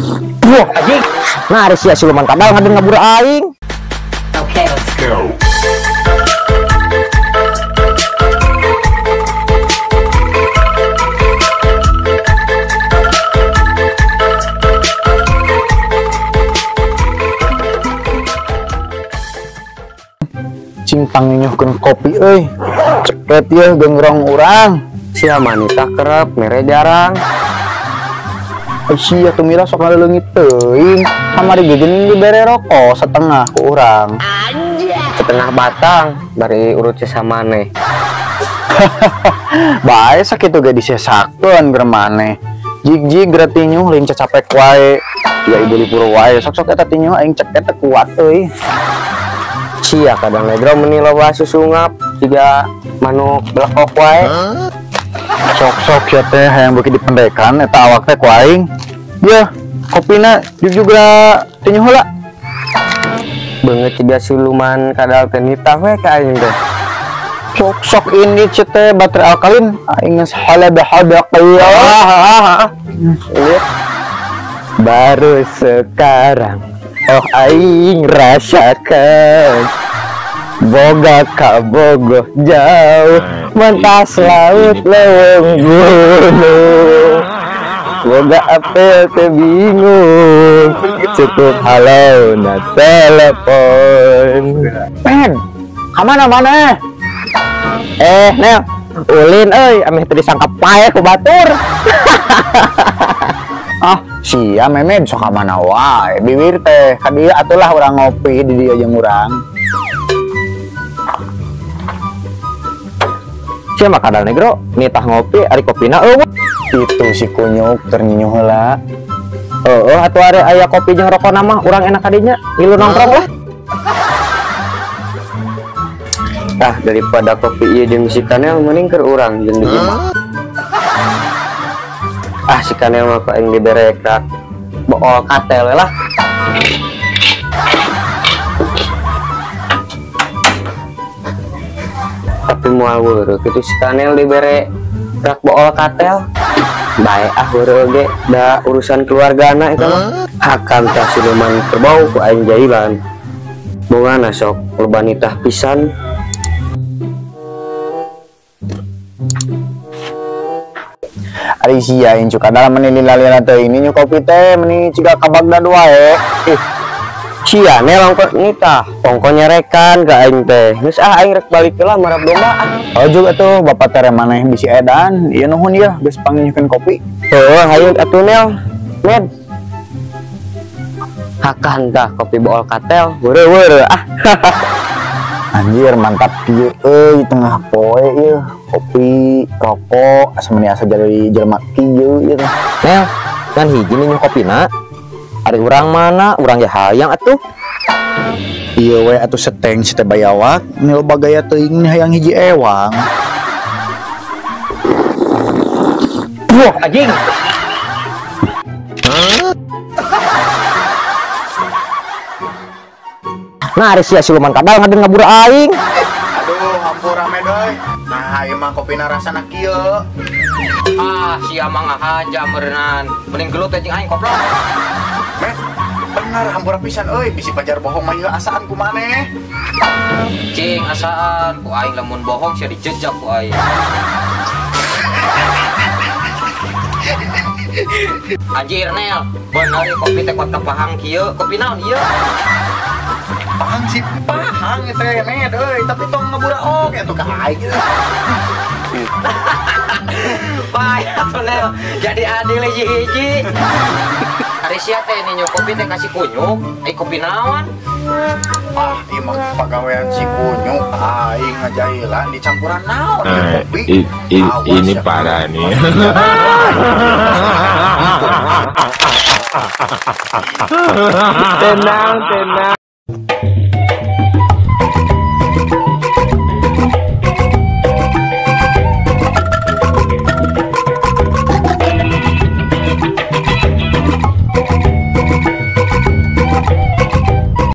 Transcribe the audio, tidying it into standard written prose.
Wah, anjing. Nah, ari sia siluman kadal ngadeun ngabur aing. Okay, let's go. Cing panginyuhkeun kopi euy. Ceket yeuh gengrong urang. Sia manita kerep mere jarang. Sia tumira sok ngaleungit teuing. Kamari ge geuning dibere rokok setengah ku urang. Setengah batang bari urut sesamane. Bae sakitu ge disesakeun keur maneh. Jig-jig gratinyuh lain cacapek wae. Ya ibu lipur wae sok-sok eta tinyuh aing ceket teu kuat euy. Sia kadang negro meni loba susungap jiga manuk belekok wae. Sok-sok ya teh hayang beuki dipendekan eta awak teh ku aing. Yeuh, kopina jug-jugra tinyuh heula. Beungeut jiga siluman kadal teh nitah we ka aing teh. Sok-sok ini teh baterai alkalin aing geus halaba-haba. Baru sekarang oh aing rasakan boga kabogoh jauh mentas laut leuweung gunung boga apel teh bingung cukup halo na telepon. Pen kamana mana? Nel ulin euy ameh teu disangka paeh ku batur. Ah, sia memed sok ka mana wae bibir teh ka dieu atulah urang ngopi di dieu jeung urang. Sia mah kadal negro nitah ngopi ari kopina eueuh. Itu si kunyuk keur nyinyuh heula. Heueuh atuh ari aya kopi jeung rokona mah urang enak kadinya ngilu nongkrong lah. Tah daripada kopi ieu jeung si Kanel mending keur urang jeung di imah. Ah si Kanel mah ku aing dibere ka bool katel we lah. Tapi moal weureuh kitu si Kanel dibere rak bool katel. Bae ah weureuh ge da urusan keluargana eta mah. Hakan tah siluman kerbau ku aing jailan. Bongana sok loba nitah pisan. Ari sia incu kadal meni lila-lila teh ini nyu kopi teh meni ciga ka Bagdad wae. Ih, sia ne langkot nitah tongko nyerekan ka aing teh. Geus ah aing rek balik heula marab domba ah. Oh juga tuh bapak tere maneh bisi edan. Ieu nuhun yeuh geus panginyuhkeun kopi. Heuh hayu atuh Nel. Med. Hakan tah kopi bool katel weureuh-weureuh ah. Anjir mantap kieu euy tengah poe ieu kopi rokok asa meni asa jadi jelema kieu ieu teh. Nel, kan hiji ninyu kopina. Ari urang mana? Urang ge hayang atuh. Ieu we atuh seteng si teh bayawak, ni loba gaya teuing ni hayang hiji ewang. Wah, anjing. Nah, ari sia siluman kadal ngadeun ngabur aing. Aduh, hampura med euy. Nah, ieu mah kopina rasana kieu. Ah, sia mah ngahaja meureunnan. Mending gelut teh jeung aing koplok. Med, bener hampura pisan euy, bisi pajar bohong mah ieu asaan ku maneh. Cing asaan ku aing lamun bohong sia dijejak ku aing. Anjir Nel, bener ieu kopi teh kuat kapahang kieu. Kopi naon ieu? Pahang sih pahang teh med euy, tapi tong ngebura oge atuh ka aing. Bae atuh Nel, jadi adil hiji-hiji. Ari sia teh ninyu kopi teh kasih kunyuk, ai kopi naon? Ah, ieu mah pagawean si kunyuk aing ngajailan dicampuran naon ieu kopi. Ini parah nih. Tenang, tenang.